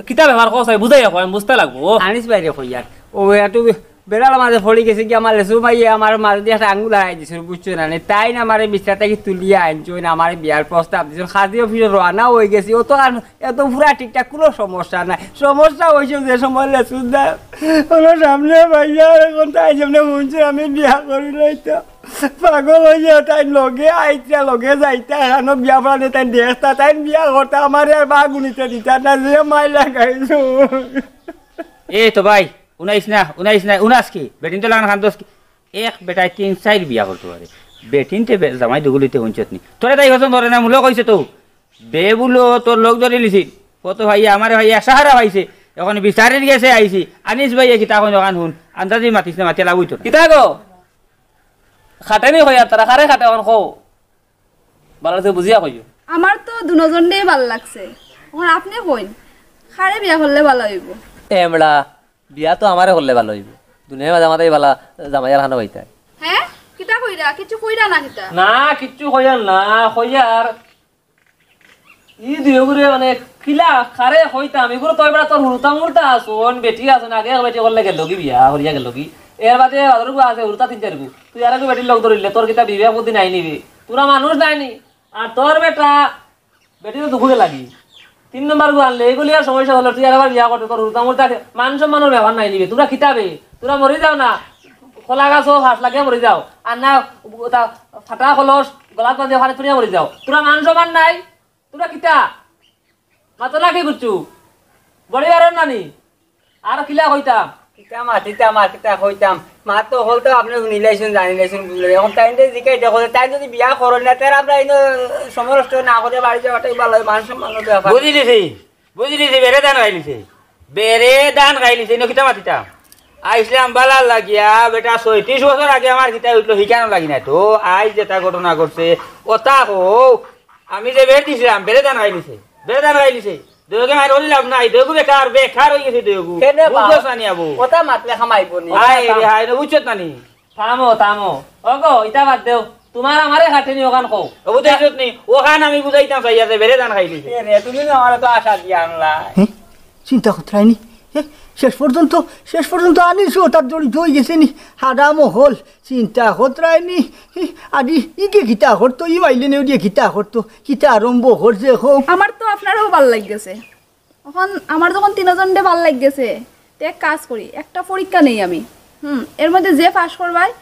কিতা ব্যাপার কও চাই, বুঝাইয়া কও, আমি বুঝতে লাগবো। আনিস ভাইরে কইয়ার। ও এত বেড়ার মাঝে পড়ি গেছে কি, আমার লেসু মাইয়ে আমার মাঝে দিয়ে একটা আঙ্গুল হারাই দিছে, বুঝছো না নি? তাইন আমারে বিছনা থাকি তুলিয়া আনছইন, আমারে বিয়ার প্রস্তাব দিছইন, কাজী অফিসে রওয়ানা হয়ে গেছি। ও তো আর এত পুরা ঠিকঠাক কোনো সমস্যা নাই। সমস্যা হয়েছে যে সময় লেসুন দা ওনার সামনে ভাইয়া এখন তাই যেমনি শুনছে আমি বিয়া করি নাই তো। পাগল হয়ে যায়, তাই লগে আইতা, লগে যাইতা, এখানো বিয়া পড়ানে তাই দেখতা, তাই বিয়া করতা, আমারে আর বা গুনিতে দিতা না, যে মাই লাগাইছো। এ তো ভাই, উনাইস না, উনাইস না, উনাস কি? বেটিন তো লাগান খান দোষ কি? এক বেটায় তিন চাইর বিয়া করতে পারে। বেটিন তে বে-, জামাই দুগুলিতে হুনছত নি? তোরে তাই পছন্দ করে না, মুলো কইছে তো। বেবুলো তোর লোক ধরে লিছিল। কত ভাইয়া, আমারে ভাইয়া সাহারা পাইছে। এখন বিচারের গেছে আইছি। আনিস ভাইয়া কি তা কইন ওখান হুন। আন্দাজি মাতিস না, মাতিয়া লাভ হইতো না। কিতা গো? খাটেনি কইয়া তারা, খারে খাটে এখন কও। ভালা লাগছে বুঝিয়া কইও। আমার তো দুনোজনরেই ভালা লাগছে। এখন আপনে কইন, কারে বিয়া করলে ভালা অইবো? এমড়া, বিয়া তো আমারে করলে ভালা অইবো। দুনিয়ার মাঝে আমারে ভালা জামাই আর খানো পাইতায়। হে? কিতা কইরা? কিচ্ছু কইরা না কিতা? না, কিচ্ছু কইয়ার না, কইয়ার। ই দুইওগুরে মানে কিলা কারে কইতাম, ইগুরে তো এবার তোর হুরুতা মুরুতা আছইন, বেটি আছইন, আগে এক বেটি করলে গেলগি বিয়া, করিয়া গেলগি। এর বাদে বাজারো আছে হুরুতা তিন চাইরগু। তুই আরেকগু বেটির লগ ধরিলে, তোর কিতা বিবেক বুদ্ধি নাই নি বে? তোরা মানুষ নাই নি? আর তোর বেটা, বেটি তো দুগুরে লাগি। তিন নম্বরগু আনলে, এগুলি আর সমস্যা হলো, তুই আরেকবার বিয়া করতে, তোর হুরুতা মুরুতা মান সম্মানর ব্যাপার নাই নি বে? তোরা কিতা বে? তোরা মরি যাও না, কলা গাছো ফাঁস লাগিয়া মরি যাও। আর না, ওটা ফাটা কলস, গলাত বান্ধিয়া ফানি তুলিয়া মরি যাও। তোরা মান সম্মান নাই? তোরা কিতা? মাতো না কি করছু? বড়ি বারণ নানি? আর কিলা কইতাম? কিতা মাতিতাম আর কিতা কইতাম? মা তো হল তো আপনে হুনিলাইছইন, জানিলাইছইন, বুঝলে। এখন তাইন যে জিকাই দেখো, তাইন যদি বিয়া করইন না, তার আমরা ইনো সময় নষ্ট না করে বাড়ি যাওয়াটাই ভালা, মান সম্মানর ব্যাপার। বুঝি দিছি, বুঝি দিছি, বেড়ে ধান খাইলিছে। বেড়ে ধান খাইলিছে, ইনো কিতা মাতিতাম? আইছলাম বালা লাগিয়া, বেটা, ছয়ত্রিশ বছর আগে আমার কিতা অইছিল, হিকানো লাগি না তো। আইজ যেটা ঘটনা ঘটছে, ওটা কও। আমি যে বের দিছিলাম, বেড়ে ধান খাইলিছে, বেড়ে ধান খাইলিছে। দুইওগু মাইর করি লাভ নাই, দুইওগু বেকার, বেকার অই গেছে দুইওগু। কেনে বা? বুঝছস না নি আবু? ওটা মাতলে খামাইবো নি? আয় রে হায় রে, বুঝছস না নি? থামো, থামো। ওগো, ইটা বাদ দেও। তুমার আমারে খাটেনি ওখান কও। ও বুঝাইছত নি? ওখান আমি বুঝাইতাম চাইয়া যে বেড়ে ধান খাইলিছে। এ রে, তুমি না আমারে তো আশা দিয়া আনলা। হে? চিন্তা করতে রাইনি। হে? শেষ পর্যন্ত, শেষ পর্যন্ত আনিসও তার জড়িত অই গেছে নি। হারাম হল। চিন্তা করতে রাইনি। হে? আদি ইগে কিতা করতো, ই মাইলে নেও দিয়ে কিতা করতো, কিতা আরম্ভ করছে কও। আমার তো আপনারেও ভালা লাগছে। অখন আমার যখন তিনজনরে ভালা লাগছে, তে এক কাজ করি, একটা পরীক্ষা নেই আমি। হুম, এর মধ্যে যে পাস করবায়,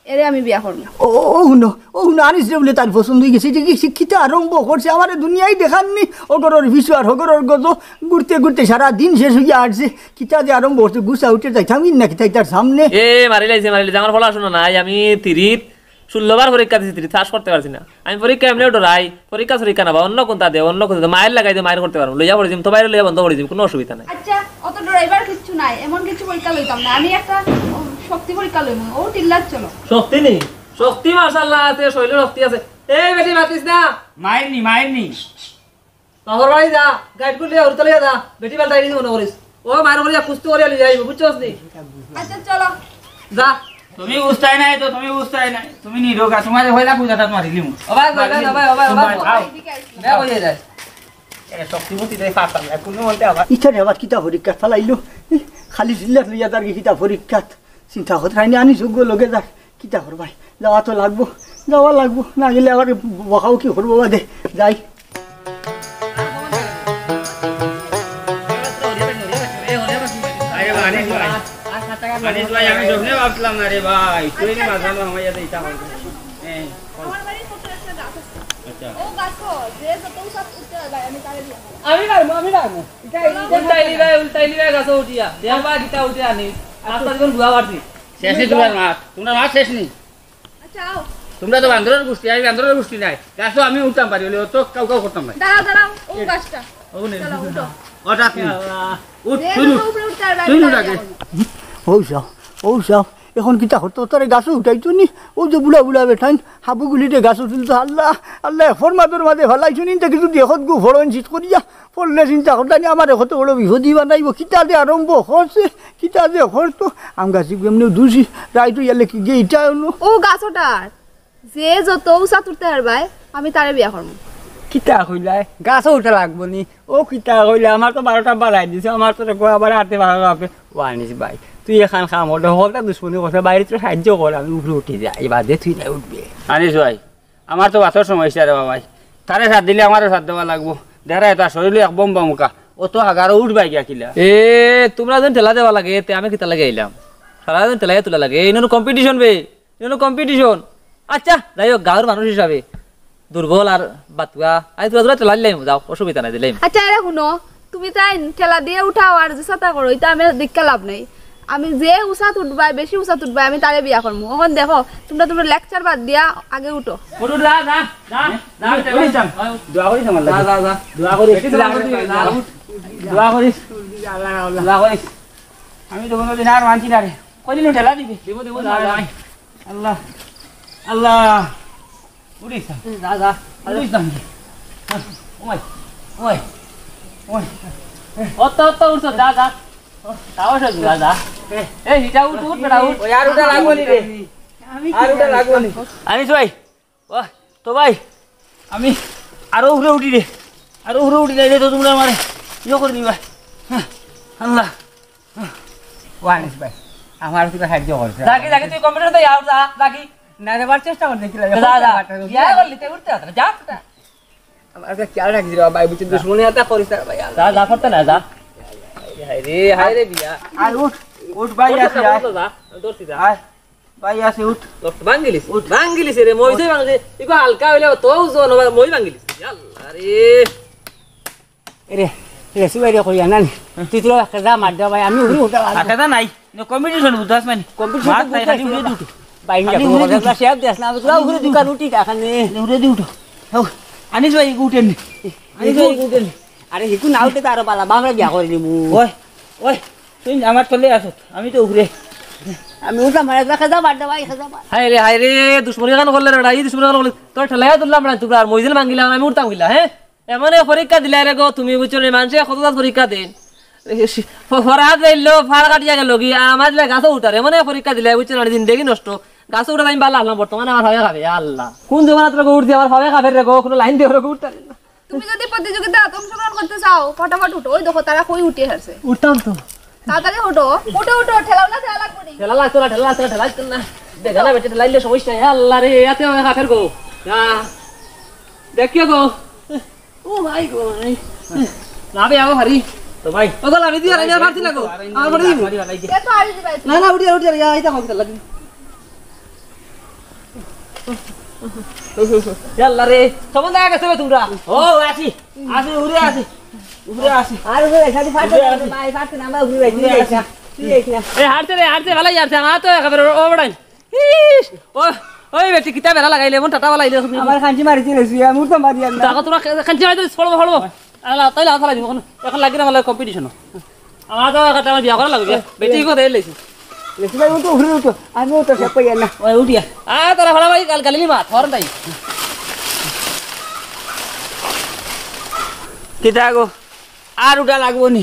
এরে আমি বিয়া করমু। ও, ও, ও হুনো, ও হুনো, আনিস রে বুলে তার পছন্দ অই গেছে। ইটা কি শিক্ষিত আরম্ভ করছে, আমারে দুনিয়াই দেখার নি। ও ঘরর পিছু আর ও ঘরর গজ, ঘুরতে ঘুরতে সারা দিন শেষ অইয়া আসছে। কিতা যে আরম্ভ করছে, গুছা উঠে যাইতাম ইন না কিতা ইতার সামনে। এ, মারিলাইছে, মারিলাইছে, আমার পড়াশোনা নাই, আমি তিরিত ষোলো বার পরীক্ষা দিছি, তিরিত পাস করতে পারছি না। আমি পরীক্ষা এমনেও ডরাই, পরীক্ষা সরীক্ষা না বা অন্য কোনটা দে, অন্য কোনটা দে, মাইর লাগাই দে, মাইর করতে পারমু, লইয়া পড়ি দিমু, তো বাইরে লইয়া বন্ধ করি দিমু, কোনো অসুবিধা নাই। আচ্ছা, অত ডরাইবার কিচ্ছু নাই, এমন কিছু পরীক্ষা লইতাম না। আমি একটা, ও, শক্তি পরীক্ষা লইমু। ও টিল্লাত চলো। শক্তি নি? শক্তি মাশাআল্লাহ আছে, শরীরে শক্তি আছে। এই বেটি মাতিস না। মাইর নি, মাইর নি। বাবার বাড়ি যা, গাইড করলে উড়তে লইয়া যা, বেটি বেলটা এনে মনে করিস। ও মাইর করিয়া কুস্তি করিয়া লইয়া আইবো, বুঝছস নি? আচ্ছা, চলো। যা। তুমি বুঝতাই নাই তো, তুমি বুঝতাই নাই। তুমি নিরোগা, তোমার হইলা পূজাটা মারিলিমু। ও ভাই, ভাই, ভাই, ভাই, ভাই, ভাই। ভাই, আও। এদিকে আইস। দেখ, হয়ে যায়। এ, শক্তিমতী তাই পারতাম না, কোনো মতে আবার। ইতারে আবার কিতা পরীক্ষা ফালাইলো? ই, খালি জিল্লাত লইয়া তার কি কিতা পরীক্ষা? চিন্তা করতে রাইনি, আনিস ওগু লগে যাক। কিতা করবায়? যাওয়া তো লাগবো, যাওয়া লাগবো। না গেলে আবার বকাও কি করবো বাদে? যাই। আরে বা, আনিস ভাই। আনিস ভাই, আমি স্বপ্নে ভাবছিলাম না রে ভাই। তুই নি মাঝে মাঝে আমার ইয়াতে ইটা হয়। হ্যাঁ। আমার বাড়ির পুকুরে একটা গাছ আছে। আচ্ছা। ও গাছ, যে যত উঁচা উঠতে পারবায়, আমি তারে বিয়া করমু। আমি পারমু, আমি পারমু। ইটা, ইটা উল্টাইলি ভাই, উল্টাইলি ভাই, গাছ উঠিয়া। দেখ বা কিতা উঠে আনি। আস্তা জীবন ঘুরা পারছি। শেষ নি তোমার মাত। তোমার মাত শেষ নি। আচ্ছা, আও। তোমরা তো বান্দরর গোষ্ঠী, আমি বান্দরর গোষ্ঠী নাই। গাছো আমি উঠতাম পারি, অইলে অত কাউ কাউ করতাম না। দাঁড়াও, দাঁড়াও, ও গাছটা। ও নে। চলো, উঠো। হঠাৎ নি। আল্লাহ। উঠ, যে তুই উঠ। যত উপরে উঠতে পারবায়, তুই আমি উঠ তারে আগে। বিয়া করমু। ও চাও, ও চাও। এখন কিতা করতো? তারে গাছো উঠাইতো নি? ও যে বুড়া বুড়া বেটাইন, হাবু গুলিতে গাছো তুলতো। আল্লাহ, আল্লাহ, ফরমাদর মাঝে ফালাইছো নি, তে কিছু দেখত গু ফড়ন চিত করিয়া। পড়লে চিন্তা করতা নি, আমারে কত বড় বিপদি বানাইবো। কিতা যে আরম্ভ করছে, কিতা যে করতো। আম গাছি এমনি দুষি, রাইত ইয়ালে কি গিয়ে ইটা হলো। ও গাছটার যে যত উঁচা তুলতে পারবায়, আমি তারে বিয়া করমু। কিতা কইলায়? গাছো উঠা লাগবো নি? ও কিতা কইলে? আমার তো বারোটা বাজাই দিছে, আমার তো দেখো আবার আটে বারো বাপে। ও আনিস ভাই, তুই এখান কাম করলে হকলতা দুশ্মনী করছে, বাইরে তো সাহায্য কর, আমি উপরে উঠি যাই, বাদে তুই না উঠবে। আনিস ভাই, আমার তো বাতর সমস্যা রে বাবাই, তারে সাথ দিলে আমারও সাথ দেওয়া লাগবো। দেখরা এটা শরীরে এক বোম বামুকা, ও তো হাগারও উঠবায় গিয়া কিলা। এ, তোমরা যেন ঠেলা দেওয়া লাগে, তে আমি কিতা লাগে আইলাম? সারা দিন ঠেলাইয়া তোলা লাগে, এই নু কম্পিটিশন বে। ইনো কম্পিটিশন। আচ্ছা, যাই হোক, গাঁওর মানুষ হিসাবে দুর্বল আর বাতুয়া, আমি তোরা তোরা ঠেলা দিলাইমু, যাও, অসুবিধা নাই, দিলাইমু। আচ্ছা, এরে হুনো, তুমি তাইন ঠেলা দিয়া উঠাও আর যে ছাতা করো, ইতা আমি দেখিয়া লাভ নাই। আমি যে উচাত উঠবায়, বেশি উচাত উঠবায়, আমি তারে বিয়া করমু। অখন দেখো, তোমরা তোমরা লেকচার বাদ দিয়া আগে উঠো। উঠ, উঠ, যা, যা, যা, যা, উঠ, উঠ, যা। দোয়া করিস আমার লাগি। যা, যা, যা। দোয়া করিস। বেটি সালাম করবি, যা, উঠ। দোয়া করিস। আল্লাহ, আল্লাহ। দোয়া করিস। আমি তো কোনোদিন আর মানছি না রে। কইদিন ঠেলা দিবি। দিব, দিব, যা, যা। আল্লাহ, আল্লাহ। উঠিস না। যা, যা। উঠিস না। ওই, ওই, ওই। অত, অত উঠছ, যা, যা। তাও সে যা, যা। এই, হিটা উঠ, উঠ, বেটা, উঠ। ওই, আর উঠা লাগবো নি রে। আর উঠা লাগবো নি। আনিস ভাই, ও, তো ভাই, আমি আরো উপরে উঠি রে। আরো উপরে উঠি যাই রে, তো তোমরা আমারে ইয়ে করে দিবা। হ্যাঁ, আল্লাহ। ও আনিস ভাই, আমার কিতা সাহায্য করছে। যাকি, যাকি, তুই কম্পিটিশন তো যাও, যা, যাকি। না রে, বার চেষ্টা করে দেখি, যা, যা। বিয়া করলি, তুই উঠতে পারত না, যা, যা। আমার একটা খেয়াল রাখিস রে ভাই, বুঝছিস, দুশমনি আতা করিস না ভাই। যা, যা, করতে না, যা। হায় রে, হায় রে বিয়া। আর উঠ, উঠ ভাই, উঠ, আসি, উঠ, আয়। উঠ, যা, ধরছি, যা। আয়। ভাই, আসি, উঠ। তোর তো ভাঙ্গিলিস, উঠ। ভাঙ্গিলিস রে, মই যে ভাঙ্গিলিস। ইগো হালকা অইলে তো ওজন, আবার মই ভাঙ্গিলিস। আল্লাহ রে। এরে, এরে, সুবাই রে, কইয়া না নি। তুই তোরা একটা যা মার দে ভাই, আমি উড়ি উঠা ভাই। আটা নাই, নো কম্পিটিশন বুঝাস মানে। কম্পিটিশন মার তো তাই খালি বুঝাস উড়ে না। দুটো। ভাই, খালি উড়ে দুটো। শেফ দেস না, তোরা উড়ে দুটো কার রুটি দেখানে। উড়ে দি উঠো। হও, আনিস ভাই, উঠেন। আনিস ভাই, উঠেন। আরে, হিকু না উঠে তো আরো বালা, বামরা বিয়া করে নিমু। ওই, ওই। তুই আমার তলে আসত, আমি তো উপরে। আমি উঠলাম, ভাই, একলা খেজা মার দে ভাই, খেজা মার। হায় রে, হায় রে, দুশমনি খান করলে রে, এই দুশমনি খান করলে। তোর ঠেলাইয়া তুললাম না, তোমরা আর মইজিল ভাঙ্গিলা, আমি উঠতাম কিলা, হ্যাঁ? এমনে পরীক্ষা দিলায় রে গো তুমি, বুঝছো নি? মানষে কত জাত পরীক্ষা দেইন। ফ-, ফরহাদ রইলো, ফাড় কাটিয়া গেলো গি, আর আমার দিলা গাছো উঠার, এমনে পরীক্ষা দিলায়, বুঝছো না? জিন্দেগি নষ্ট। গাছো উঠাত আমি বালা আছলাম, বর্তমানে আমার ফাওয়ে খাবে, ইয়া আল্লাহ। কোন জমানাত রে গো উঠছি, আমার ফাওয়ে খাবে রে গো, কোনো লাইন দিয়া রে গো উঠতাম না। তুমি যদি প্রতিযোগিতাত অংশগ্রহণ করতে চাও, ফটাফট উঠো। ওই দেখো, তারা কই উঠে হারছে। উঠতাম তো। তাড়াতাড়ি উঠো। উঠো, উঠো, ঠেলাও না, ঠেলা লাগবো নি। ঠেলা লাগতো না, ঠেলা লাগতো না, ঠেলা লাগতো না। দেখো না, বেটা, ঠেলাইলে সমস্যা। হে আল্লাহ রে, এতে আমি কাফের গো। না। দেখিও গো। ও ভাই গো, ভাই। না বে, আবো ভারী। তো ভাই। ও গো, আমি দিয়া, আমি আর পারছি না গো। আমার বাড়ি দিবি। এ তো আর দিবাই। না, না, উঠিয়া, উঠিয়া, ইয়া, এটা হোক, লাগি। ইয়াল্লা রে, কেমন জাগা গেছো বে তোমরা? ও, আছি, আছি, উড়ে আছি, উড়ে আছি। আর উড়ে আছি, আছি, ফাটছে না, উড়ে আছি। ভাই, ফাটছে না, আমরা উড়ে আছি, উড়ে আছি। তুই আছিস না, তুই আছিস না। এ, হারছে রে, হারছে, ভালাই হারছে, আমার তো একেবারে ও, ও বেটাই। ইস, ও, ওই বেটি, কিতা বেড়া লাগাইলে, এমন টাটা বালাইলে তুমি। আমার খাঞ্চি মারি দিলে, শুয়ে, আমি উঠতাম পারি আর না। দেখো, তোমরা খে-, খাঞ্চি মারি দিলে, ফড়বো, ফড়বো। আল্লাহ, তাইলে আল্লাহ লাগবে, এখন, এখন লাগি না, আমার কম্পিটিশন। আমার তো কথা, আমার বিয়া করা লাগবে। বেটি কথা এর লেছি। লেছি ভাই, উঠো, উঠো, উঠো। আমি উঠো, সব পাই না। ওই উঠিয়া। আ, তারা ভাড়া ভাই, কাল গালিলি মা, ধর তাই। কিতা গো? আর উঠা লাগবো নি?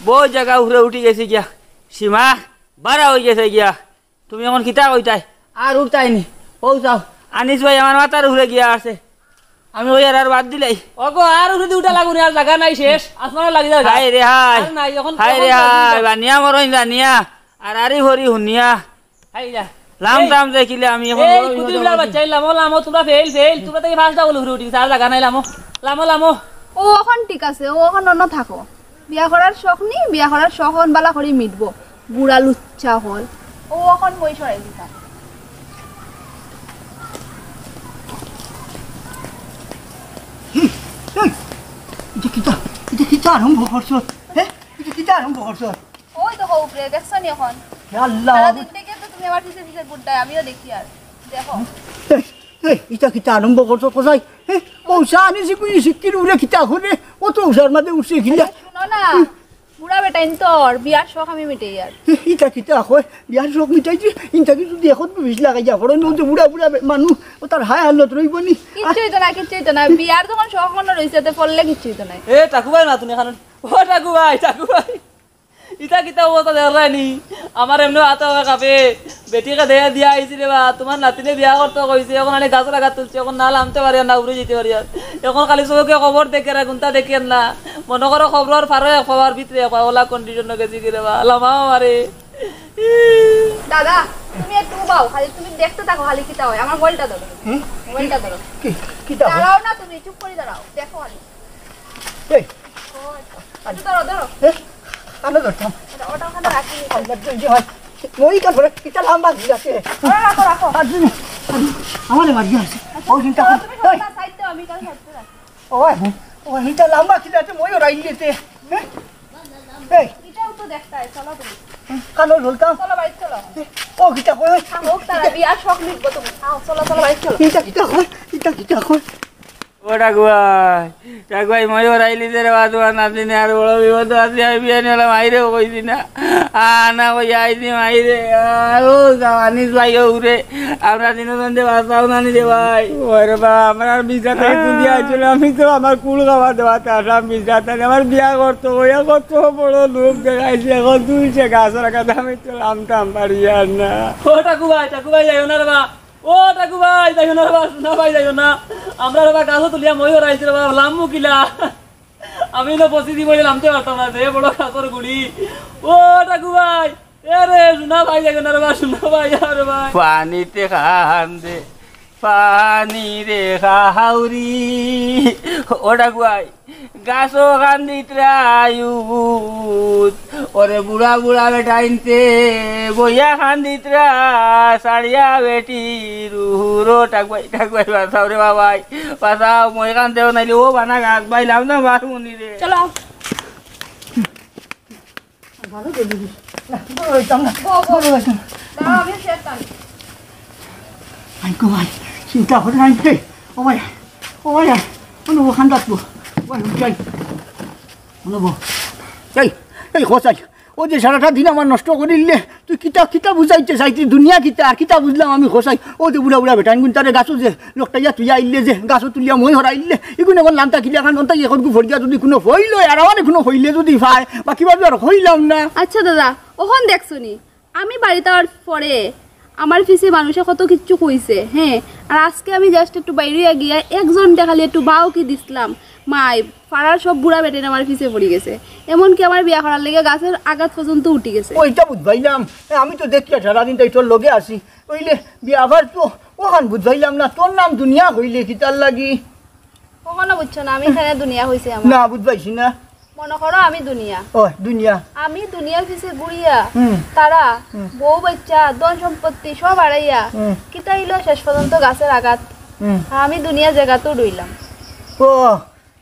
বউ জাগা উপরে উঠি গেছে গিয়া। সীমা, বাড়া হয়ে গেছে গিয়া। তুমি এখন কিতা কইতায়? আর উঠতায় নি? ও চাও। আনিস ভাই, আমার মাথার উপরে গিয়া আছে। আমি ওই আর, আর বাদ দিলাই। ওগো, আর উঠে দি উঠা লাগবো নি, আর জাগা নাই, শেষ। আসমানও লাগি যাবে। হায় রে হায়। আর নাই, এখন, হায় এখন রে লাগি হায়, যাবে। বানিয়া মরইন জানিয়া। আর আরি ভরি হুনিয়া। হায় যা। লাম এই, টাম দেখিলে আমি এখন এই বড় বিপদে কুতুবুল্লার পড়ছি। বাচ্চা, এই লামো, লামো, তোমরা ফেল, ফেল, তোমরা তো এই পাঁচটা বলে উঠে উঠি গেছে, আর জাগা নাই, লামো, লামো, লামো। ও এখন ঠিক আছে, ও এখন অন্য থাকো। বিয়া করার শখ নি, বিয়া করার শখ অখন বালা করি মিটবো। বুড়া লুচ্চা হল। ও এখন মই সরাই দিতা। এই, এই, ইটা কিতা, ইটা কিতা আরম্ভ করছো? হ্যাঁ, ইটা কিতা আরম্ভ করছো? ওই তো উপরে, দেখছো নি এখন? হে আল্লাহ। সারাদিন থেকে তো তুমি আমার পিছে পিছে ঘুরতায়, আমিও দেখি আর। দেখো। এই, এই, ইটা কিতা আরম্ভ করছো কোথায়? হ্যাঁ, মৌসা আনি শিখুই শিক্ষির উড়ে কিতা করে? ও তো উষার মাঝে উঠছে কিনা? শুনো না, বুড়া বেটা, ইন তোর বিয়ার শখ আমি মিটাই আর। ইটা কিতা কয়? বিয়ার শখ মিটাইছি, ইনটা কি যদি এখন বিষ লাগাই যা, পড়ো নদী বুড়া বুড়া বে-, মানুষ, ও তার হায় হালত রইব নি? কিচ্ছু হইতো না, কিচ্ছু হইতো না। বিয়ার যখন শখ মনে রইছে, তো পড়লে কিচ্ছু হইতো না। এ, টাকু ভাই, না তুমি খান। ও টাকু ভাই, টাকু ভাই। ইটা কিতা অবস্থা দেখরায় নি? আমার এমনে আতা অইয়া কাঁপে। বেটিকে দেয়া দিয়া আইছি রে বা, তোমার নাতিনে বিয়া করতো কইছে, এখন আনি গাছ লাগাত তুলছে, এখন না লামতে পারি আর না উড়ে যেতে পারি আর। এখন খালি চোখে খবর দেখে আর গুনতা দেখে আর না। মনে করো খবরর ফারো এক পাওয়ার ভিতরে এক পাওয়া ওলা কন্ডিশন গেছি কি রে বা, লামাও আমারে। দাদা, তুমি একটু উবাও, খালি তুমি দেখতে থাকো, খালি কিতা হয়। আমার মোবাইলটা ধরো। হুম? মোবাইলটা ধরো। কি, কিতা হয়? দাঁড়াও না তুমি, চুপ করে দাঁড়াও, দেখো খালি। এই। একটু ধরো, ধরো। এ? কানো ধরতাম? ওটা, ওটা ওখানে রাখি। আল্লাহ, জলদি হয়। মই কান ধরে, ইটা লাম্বা ঘুরে আছে। রাখো, রাখো। আর তুমি, আমারে মারি আছে। ও চিন্তা কর। তুমি এই। সাইড দাও, আমি কান সাইড রাখি। ও ভাই, ও ভাই, ইটা লাম্বা ঘুরে আছে, মই ওরাই নিতে। হ্যাঁ? এই। এটাও তো দেখতে হয়, চলো তুমি। কানো ধরতাম? চলো, বাইক চলো। ও কিতা কয়? থামো, তারা বিয়ার শখ মিটবো তুমি। আও, চলো, চলো, বাইক চলো। ইটা কিতা কয়? ইটা কিতা কয়? ও টাকু ভাই, টাকু ভাই, মই ওরাইলি যে রে বা, তোমার নাতিনে আর বড় বিপদ আছে, আমি বিয়া নিলাম, মাইরেও কইছি না। আ, না কই আইছি মাইরে, আর ও যাও, আনিস ভাই, ও উরে, আমরা তিনজন যে বাঁচাও না নি রে ভাই। ওরে বা, আমার আর বিছাতে কিছু দিয়ে আইছিল, আমি তো আমার কুল খাওয়া দেওয়াতে আসলাম বিছাতে, আমার বিয়া করতো, ওই কত বড় লোক দেখাইছে, এখন তুই সে গাছ রাখাতে আমি তো লামতাম পারি আর না। ও টাকু ভাই, টাকু ভাই, যাইও না রে বা। ও টাকু ভাই, যাইও না রে বা, সোনা ভাই, যাইও না। আমরা রে বা গাছো তুলিয়া মই ওরাইছি রে বা, লামু কিলা। আমি না বসি দিব, লামতে পারতাম না, যে বড় কাকর গুড়ি। ও টাকু ভাই, এ রে, সোনা ভাই, যাইও না রে বা, সোনা ভাই, আরে ভাই। পানিতে কান্দে, পানি রে কাহাউরি। ও টাকু ভাই, গাছো কান্দিত্রা ইউত, ওরে বুড়া বুড়া বেটাইন্তে, বইয়া কান্দিত্রা, সারিয়া বেটি রুহুরো, টাকু ভাই, টাকু ভাই, বাঁচাও রে বাবাই, বাঁচাও, মই কান্দেও নাইলে, ও বানা গাছ ভাই, লাম না মারমুনি রে। চলো। ভালো করে দিবি। না, বড় হইতাম না। বড় হইতাম না। দাঁড়াও, আমি শেষ টান। আই গো ভাই, চিন্তা করে নাই রে। ও ভাই, ও ভাই, অনুভব খান ডাকবো। ও ভাই, উঠি আই। অনুভব। এই, এই, খোঁজ আই। ও যে সারাটা দিন আমার নষ্ট করিলে, তুই কিতা কিতা বুঝাইতে চাইতি, দুনিয়া কিতা আর কিতা বুঝলাম আমি কছাইন। ও যে বুড়া বুড়া বেটাইন গুন তারে গাছো যে লটকাইয়া তুইয়া আইলে, যে গাছো তুলিয়া মই হরাইলে, ইগুন এখন লান্তা কিলা খান অন্তা এখন গু ফড়িয়া যদি কুনু হইল আর আমার কুনু হইলে যদি পায়, বাকি ভাবে আর হইলাম না। আচ্ছা দাদা, অখন দেখছো নি, আমি বাড়িত আওয়ার পরে আমার পিছে মানুষে কত কিচ্ছু কইছে, হ্যাঁ, আর আজকে আমি just একটু বাইরে গিয়া একজনরে খালি একটু বাউকি দিছলাম, মাই, পাড়ার সব বুড়া বেটাইন আমার পিছে পড়ি গেছে, এমনকি আমার বিয়া করার লাগি গাছর আগাত পর্যন্ত উঠি গেছে। ওইটা বুঝবাইলাম, এ, আমি তো দেখিয়া সারাদিন তাই তোর লগে আছি, অইলে বিয়া আবার তো অখান বুঝবাইলাম না, তোর নাম দুনিয়া হইলে কিতার লাগি? কখনো বুঝছো না, আমি এখানে দুনিয়া হইছে আমার। না, বুঝবাইছি না। মনে করো আমি দুনিয়া। ও, দুনিয়া। আমি দুনিয়ার পিছে ঘুরিয়া হুম। তারা হুম। বউ বাচ্চা, ধন সম্পত্তি সব হারাইয়া হুম। কিতা অইলো শেষ পর্যন্ত গাছর আগাত। হুম। আমি দুনিয়া জাগাত রইলাম। ও,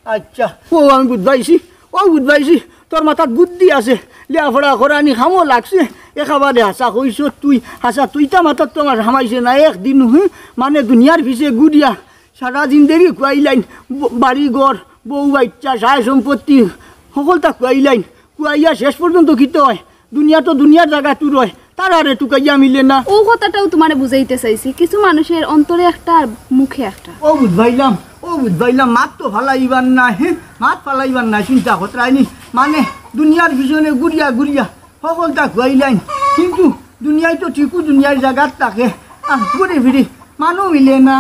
আচ্ছা। ও, আমি বুঝবাইছি। ও, বুঝবাইছি। তোর মাথাত বুদ্ধি আছে। লেখাপড়া করানি কামো লাগছে। একেবারে হাছা কইছস তুই। হাছা তুই তা মাথাত তো আমার হামাইছে না। একদিন, হুম, মানে দুনিয়ার পিছে ঘুরিয়া সারা জিন্দেগি খুয়াইলাইন, ব-, বাড়ি ঘর, বউ বাচ্চা, সয় সম্পত্তি, হকলতা খুয়াইলাইন। খুয়াইয়া শেষ পর্যন্ত কিতা অয়? দুনিয়া তো দুনিয়ার জাগাত রয়, তারারে টুকাইয়া মিলে না। ও কথাটাউ তুমারে বুঝাইতে চাইছি, কিছু মানুষের অন্তরে একটা আর মুখে একটা। ও বুঝবাইলাম, ও বুঝবাইলাম, মাত তো ফালাইবার না, হে, মাত ফালাইবার না, চিন্তা করতে আইনি। মানে দুনিয়ার পিছনে ঘুরিয়া ঘুরিয়া হকলতা খুয়াইলাইন, কিন্তু দুনিয়ায় তো ঠিকউ দুনিয়ার জাগাত থাকে, আর ঘুরি ফিরি মানু মিলে না।